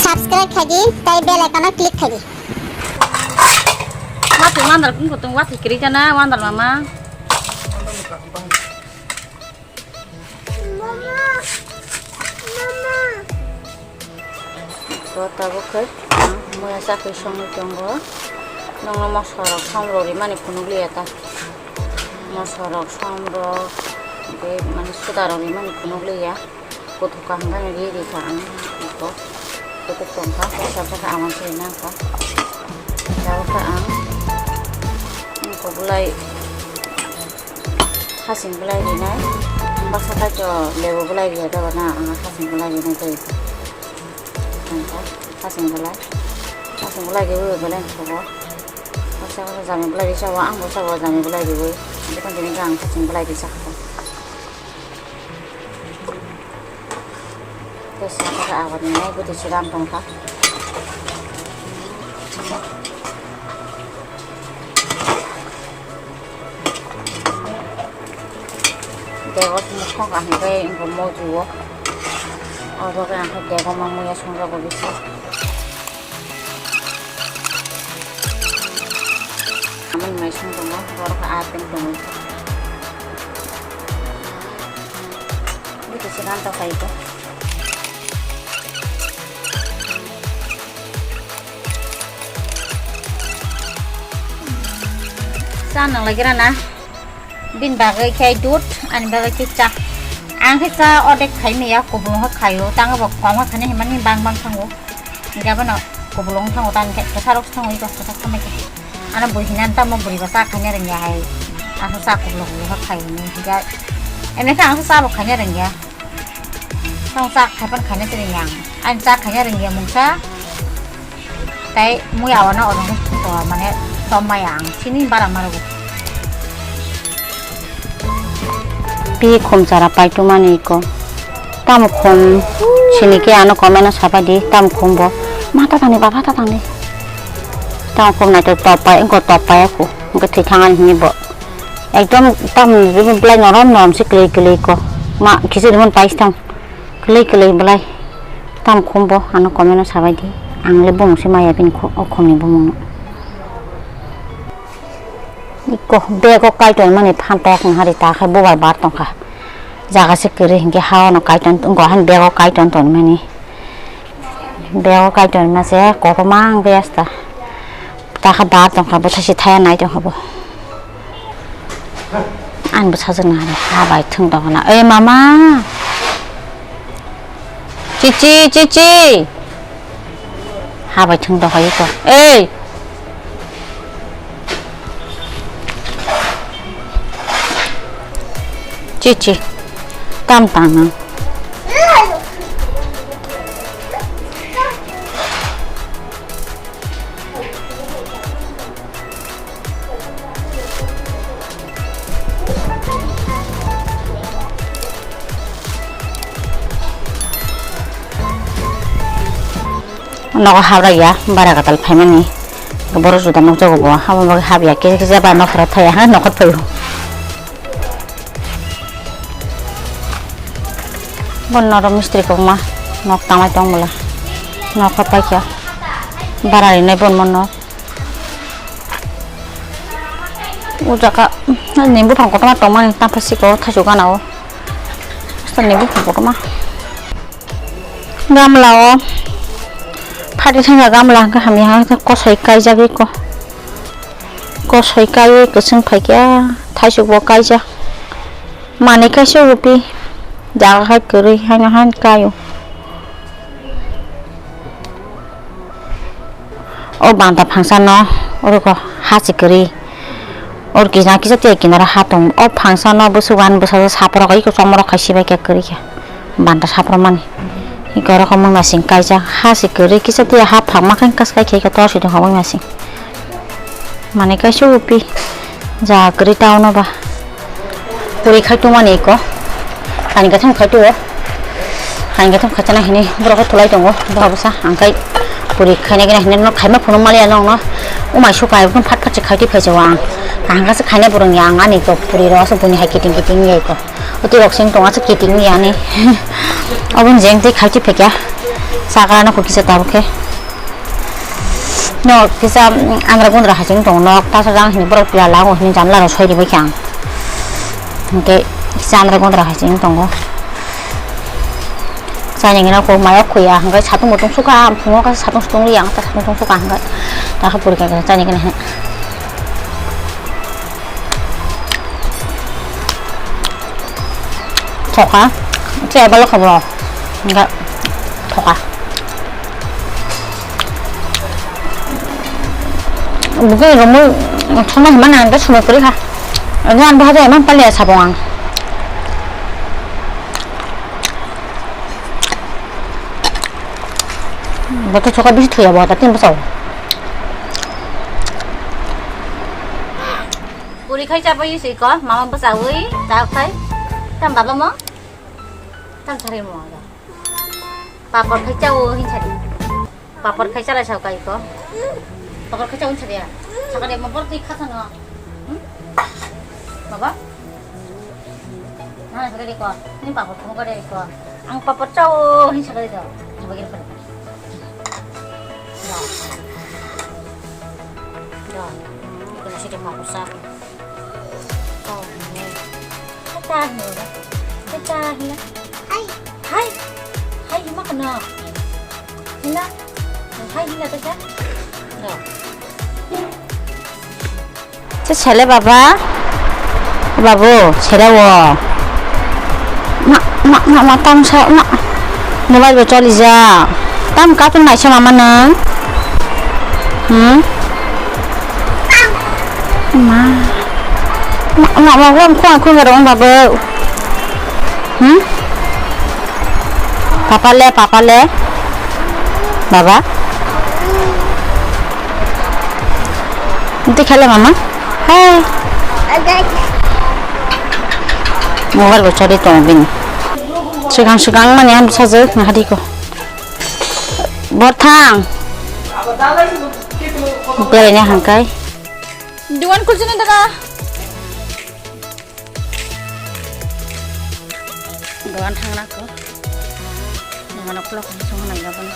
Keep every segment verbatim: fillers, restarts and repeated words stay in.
Subscribe khai di, tei bell icon-o click khai di. Watwi mandal kung kutung watwi kwrwi jana mandal mama. To tabuk khe ang muya chakri songwi tongo. Nokno mosorok somrok rimani phunukliya ta. Mosorok somrok tei mani sudarok rimani phunukliya. Kuthuk kaham khe ri ri kha ang eko. Kuthuk tong kha, kok sar kha, awan se nang kha. Tabuk khe ang eko bulai. Hasing bulai rinai, baksa kaitor lebu bulai riya dogo na, ang hasing bulai rinai tei. Ang kha hasing bulai, hasing bulai riwi belai thogo. Baksa baksa jami bulai risa o, ang baksa o jami bulai riwi, bwkhani tini ang hasing bulai risa kha. Tei saka khe abar ni nai bwtwi slam tong kha. Dego mukhang kaham khe wngkha moju o. Abo khe ang khe dego ma muya songjago bisi. Amoni mai song tongo, borok khe aa tong tongo. Bwtwi se ran tong khai khe. Cha nang lai gira na. Bini bagwi khe dut, ani bagwi khe cha. Ang khe cha odek khai maya, kubulung khe khaio. Tang bo kom khe khainai hinmani bang bang thango. Hingke abono kubulung thango, tang khe kwthar rok thango, iko kwthar thango khe. Ano bui hinan tamo bui bo cha khaina rwngya hai. Ang cha kubulung kubulung khe khai hini. Hingke emne khe ang cha bo khaina rwngya. Tamo cha khai pan khaina rwngya ang. Ani cha khaina rwngya mungsa. Tei mui awano oro hwnwi thwngkho, mane, tom maya ang, chini bara ma rwgo. Pi khum chara paitumani iko. Tamo khum, chini khe ano comment o sapai di, tamo khum bo. Mata tangni, baba ta tangni. Tamo khum naito top pai, wngkha top pai aku. Wngkha thwi thangani hwnwi bo. Ekdom tamo belai norom norom se kwlwi kwlwi ko. Ma, khichiri mon pais tang. Kwlwi kwlwi belai. Tam khum bo ano comment o sabai di. Ang le bumung se maya bini khu-, o khumni bumung no. Iko bego kaitor mani phan tok no hari ta khai bubar bar tong kha. Jaga se kwrwi hinkhe ha ono kaitor wngkha han bego kaitor ton mani. Bego kaitor ma se kotorma ang besta. Takha bar tongkha, bwthaisi thaya nai tongkha bo. Ani bwsajwk nahani ha bai thwng tongkha na. Oi mama. Chichi, chichi. Ha bai thwng tongkha iko. Ei. Chichi. Tam tang nang. Nogo habra ya, bara gatal phaimani. Boro juda nukjago bo, abo bagwi habya, kisa kisa ba nokhora thaya, ha nokhor phaio. Bo noro mistri kokma nok tangwi tong bwla. Nok kha paikha. Bara rinai bon mo nok. O jaga ni buphang kotorma tongmani tangphai siko thaichuk gana o. Asta ni buphang kotorma. Gamla o. Phati thangya gamla hwnkhe hamya hwnkhe kosoi kaijagwi ko. Kosoi kaiwi kwchwng phaikha, thaichuk bo kaijak. Manwi kaisa upi jaga hai kwrwi haino haino kaio. O banta phangsa no oro ko ha se kwrwi. Oro kisa kisa tei kinaro ha tong. O phangsa no bwswk ani bwsajwk saprok iko chomorok khai sibai khe kwrwi khe. Banta saprok mani. Iko oro ko mui masing kaijak ha se kwrwi kisa tei ha phangma khe kaskai khe iko tor si tong ha mui masing. Mane kaisa upi ja kwrwi town o ba. Puri khai tongmani eko. Hani gatham khai tuo. Hani gatham khachana hini borok thulai tongo. Boha bwsa ang khai puri khaina gina hini no khaima phunuk maliya nong no. Umai suka ekdom phat phat se khai twi phai jago ang. Ang kasa khaina borok ni ang ani to puri ro asa buni hai kiting kiting ni eko. Twi rok sing tongo, aswk kiting ni ani. Oboni jeng tei khachi phekya. Saka no kisa tabuk khe. No kisa, mm, andra gundra hai sing tongo. Nok tasa jang hini borok pila lago hini janla rok soi ribai khe ang. Hingke kisa andra gundra hai sing tongo. Chani gana ko mayo khuya, hingke satung mutung suka, phungo ka satung sutung liya, ta satung suka hingke. Ta khe puri khe chani gana he. Thoka, che balo khabo, nga thoka. Bukai romo thoma hima nang ta sumai puri kha. Ani an bahai man pali asa bo ang. Boto thoka bisi thuya bo ta tin bosao. Puri khai chabai se ko, mama bwchaui, cha khai. Tam baba mo? Tam sari mo. Papor khai chao hin sari. Papor khai chala sao kai ko. Papor khai chao hin sari ya. Sakade mo bor di kha sano. Hmm? Baba? Na sakade ko. Ni papor thum kade ko. Ang papor chao hin sakade do. Bagi ko. Da. Da. Ini kena sih dia mau usap. Oh, ini. Kata hina. Kata hina. Hai. Hai. Hai, hima kena. Hina. Hai, hina kata. Da. Che sele baba? Babu, sele wo. Ma, ma, ma, ma, tam sa, ma. Mobile bo choli ja. Tam ka tun naisa mama nang. Hmm? Ma. Ma, ma, ma, ma, khua, khua, khua, babu. Hmm? Papa le, papa le. Baba. Ito khele mama. Hai. Mobile bo chari tong bini. Sigang sigang mani ang sajak na hadi ko. Borthang. Belaina hangkai. Duan kulchini daga. Dogan thangna ko. Nangano khulok song nai gabon.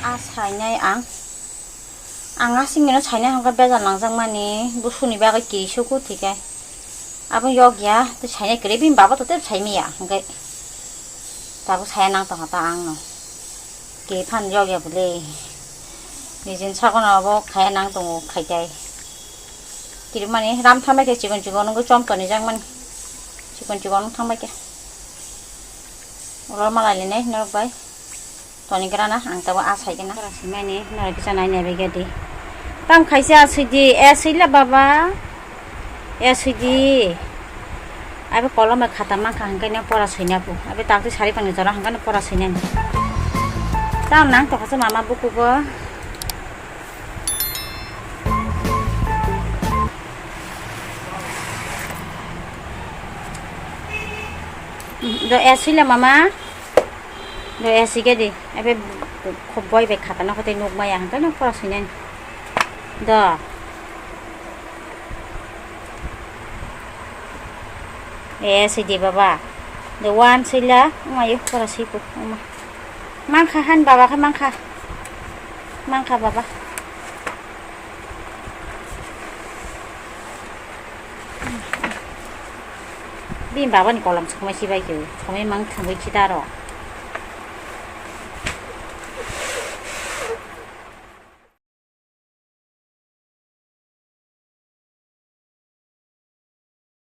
A sainai ang. Ang asing no sainai hangka bejal nangjak mani. Busuni bagwi kiri suku thikai. Abo yok ya. Tu sainai kiri bini baba to tep saimaya. Hangkai. Tabuk saya nang tongkha ta ang no. Ke phan yok ya bole. Nijin sagono abo khaya nang tongo khaitai. Kirimani ram thambai khe chikon chikon wngwi chom toni jak mani. Chikon chikon wng thambai khe. Oro malai linai norok bai. Toni grana ang tabo asai gana. Simani norok kisa nai nai bai gadi. Tam khaisa asui di, eh, sui le baba. E sui di. Abe kolom bai khata mankha hingke no pora suina bu. Abe tak twi sari pangni jora hingke no pora suina ni. Tam nang tokha se mama bukugo. Do e sui le mama. Do e sui ke di. Abe khoboi bai khata no khote nuk maya hingke no pora suina ni. Do. E, sidi baba. The one sila. Uma yo pura siku. Uma. Mangkha han baba khe mangkha. Mangkha baba. Bini baba ni kolam sokmai sibai khe. Somai mang thangwi chidaro.